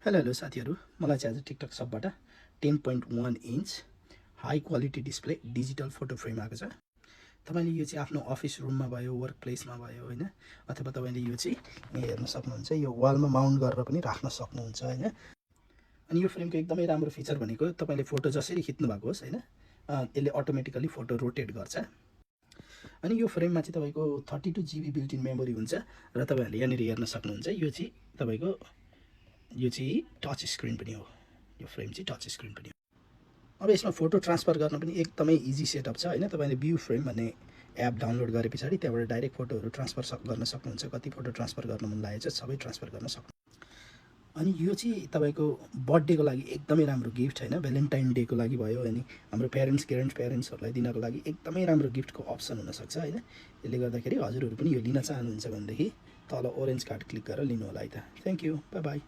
Hello साथीहरू, मलाई चाहिँ आज टिकटक सबबाट 10.1 inch high quality display digital photo frame आएको छ। तपाईँले यो चाहिँ आफ्नो अफिस रुममा भयो, वर्क प्लेसमा भयो होइन, अथवा तपाईँले यो चाहिँ हेर्न सक्नुहुन्छ, यो वालमा माउन्ट गरेर पनि राख्न सक्नुहुन्छ होइन। अनि यो फ्रेमको एकदमै राम्रो फिचर भनेको तपाईँले फोटो जसरी खिच्नु भएको होस् होइन, यसले अटोमेटिकली फोटो रोटेट गर्छ। अनि यो फ्रेममा चाहिँ तपाईँको 32 GB बिल्ट इन मेमोरी हुन्छ र तपाईँहरूले यहाँनिर हेर्न सक्नुहुन्छ। यो चाहिँ टच स्क्रिन पनि हो। यो फ्रेम चाहिँ टच स्क्रिन पनि हो। अब यसमा फोटो ट्रान्सफर गर्न पनि एकदमै इजी सेटअप छ होइन। तपाईँले भ्यू फ्रेम भन्ने एप डाउनलोड गरे पछाडि त्यहाँबाट डाइरेक्ट फोटोहरू ट्रान्सफर गर्न सक्नुहुन्छ। कति फोटो ट्रान्सफर गर्न मन लागेको छ सबै ट्रान्सफर गर्न सक्नुहुन्छ। अनि यो चाहिँ तपाईँको बर्थडेको लागि एकदमै राम्रो गिफ्ट होइन, भ्यालेन्टाइन डेको लागि भयो अनि हाम्रो पेरेन्ट्सहरूलाई दिनको लागि एकदमै राम्रो गिफ्टको अप्सन हुनसक्छ होइन। यसले गर्दाखेरि हजुरहरू पनि यो लिन चाहनुहुन्छ भनेदेखि तल ओरेन्ज कार्ड क्लिक गरेर लिनु होला है त। Thank you, by by.